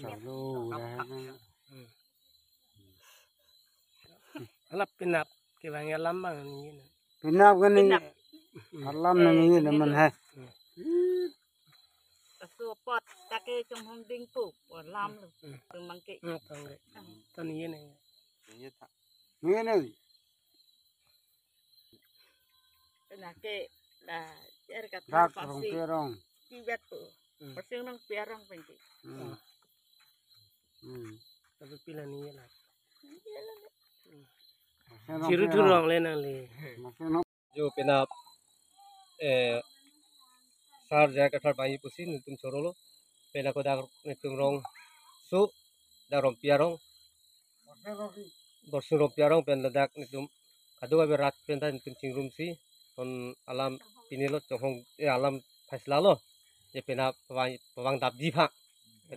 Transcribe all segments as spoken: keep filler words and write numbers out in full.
Chalo, ya, ya. Hmm. Alam penap kevang alam abang ni na. Penap kan ni. Penap. Hmm. Alam na ni na man hai. Hmm. Kasu apot ta ke chonghong dingpo, alam lo. Hmm. Tumang ke. Hmm, tang ke. Tang ni na. Ni na. Penap ke la jar ka Dak pasi Rongpi arong. Kibat po. Hmm. Pasi Rongpi arong pen ke. Hmm. Hmm. Tapi pila ni la. Pasi Rongpi Chiru arong. Thurong le nangli. Pasi Rong- Jo penap, eh, sar J I Kathar abang pusi netum choro lo. Penap ako dak netum rongso, dak Rongpi arong. Borsing Rongpi arong pen ladak netum kadokave rat pen ta netum chingrumsi, non alam pini lo chonghong, eh, alam phaisla lo. Je penap pavang, pavang dapji aphan.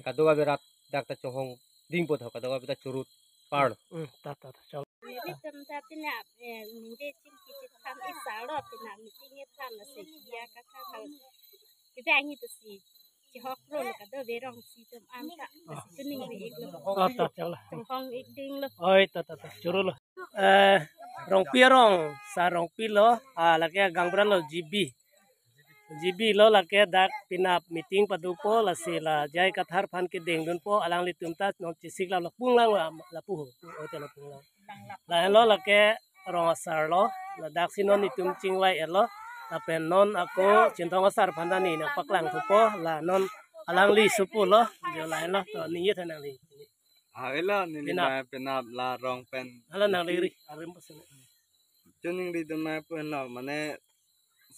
Kadokave rat dak ta chonghong dingpo tho, kadokave ta churut par lo. Hmm, ta, ta, ta, chalo. Nelitum ta penap, eh, ningje chingki chithan isar lo, penap meeting ithan lasi J I Kathar hal. Kita angi tu si. Chihok lo lo kado berong si tum anta. Lasi tu ningri ik lo. Oh, ta, chalo. Chonghong ik ding lo. Oi, ta, ta, ta, choro lo. Eh, Rongpi arong, sar Rongpi lo, ah, lake gaonbura lo G B. G B lo lake dak penap meeting padopo lasi la J I Kathar aphan kedengdunpo alanglitum ta non chesik la lo punglang la, lapu ho, pu-, ote lo punglang. Lahenlo lake rong asar lo, ladak si non netum chingvai-et lo, lapen non ako Chinthong asar aphan ta ne nangpaklang thupo, la non alangli sopo lo, jo lahenlo, to ningje tha nangli. Avelo neli Penap. Mai penap la rong pen. Hala nangli ri, arim pasin. Choningri dun mai pu henlo, mane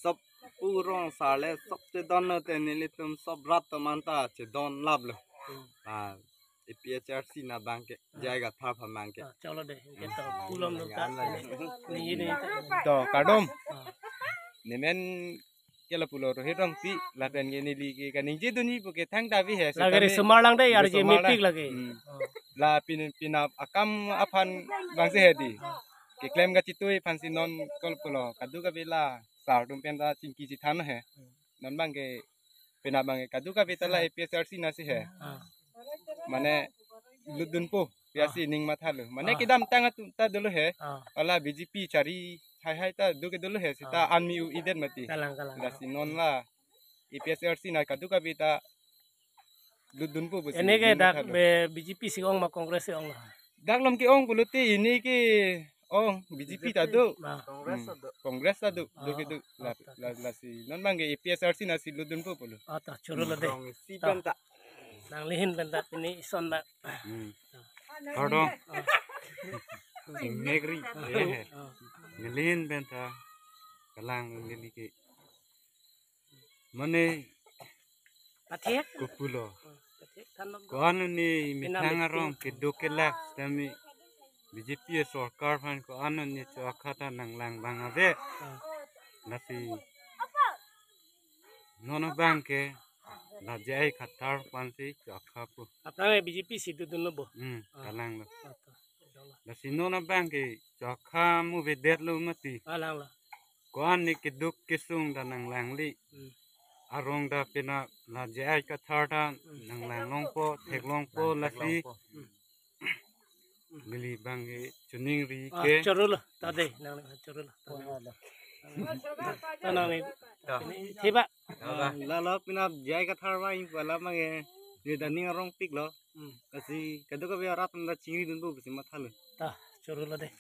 sop pu rong asar le sop chedon lo te nelitum sop rat atum anta chedon lap lo. Hmm. Ah, A P H L C na abang ke, Ah. J I Kathar aphan abang ke. Ah, chalo de, ke to, Hmm. pulom dun ta. Yan la. Ni, ni, ni. To, kardom. Ah. Nemen ke lapulo Rohit Rongpi, lapen ke neli ke kaningje dunji pu ke thangta ave he, Lake seta ri me, sumar lang dei, ri arje sumar lang. Mepik lake. Hmm. Oh. La pin, penap akam aphan abang si he di. Keklem kachetoi aphan si non kol pulo, kadokave la sar atum pen ta chingki chithan he. Hmm. Non abang ke penap abang ke kadokave ta la Ah. A P H L C na si he. Ah. Mane lutdunpo, Ah. piyasi ning matha lo. Mane Ah. kedamtang atum ta dolo he. Ah. Hala B J P chari hai hai ta do ke dolo he, seta Ah. anmi u-edet mati. Kalang, kalang. Lasi non la A P H L C na kadokave ta lutdunpo pusi Ini ke ning dak matha lo. Be B J P si ong ma Congress si ong lo? Dak lom ke-ong pulote ini ke ong B J P ta do. Ah. Congress Hmm. ta do. Congress ta do. Do ke Ah, do. La, ah, ta, la, ta. Lasi non abang ke A P H L C na si lutdunpo pulo. Ah, ta, choro lo de. Rong isi Ta. Pen ta. Nangli ahin pen ta pini ison ta. Hmm. Kardom. Ah. Sing negri. Ah. Eh. Ah. Neli ahin pen ta. Kalang neli ke. Mane Pathek? Kopulo. Hmm, pathek than lo. Ko-an ni Penap methang meeting. Arong keduk kelak tame B J P sorkar aphan ko-an ni chokha ta nanglang abang ave. Ah. Lasi non abang ke la J I Kathar aphan si chokha pu. Aphrang B J P si dodun lo bo? Hmm, Ah. kalang lo. Ah, to. Inshallah. Lasi non abang ke chokha mu avedet lo mati. Kalang lo. Ko-an ni keduk kesung ta nanglang li. Hmm. Arong ta penap la J I Kathar ta Hmm. nanglang longpo, thek longpo, lasi. Hmm. Neli abang ke choningri Ah, ke. Choro lo, ta de, nang choro lo. Ta nang ni. Ta. Ini, siapa? Ah, la lo penap J I Kathar abang pu alam abang ke. Ni daning arong pik lo. Hmm. Lasi kadokave arat ta chingri dunpo pusi matha lo. Ta, choro lo de.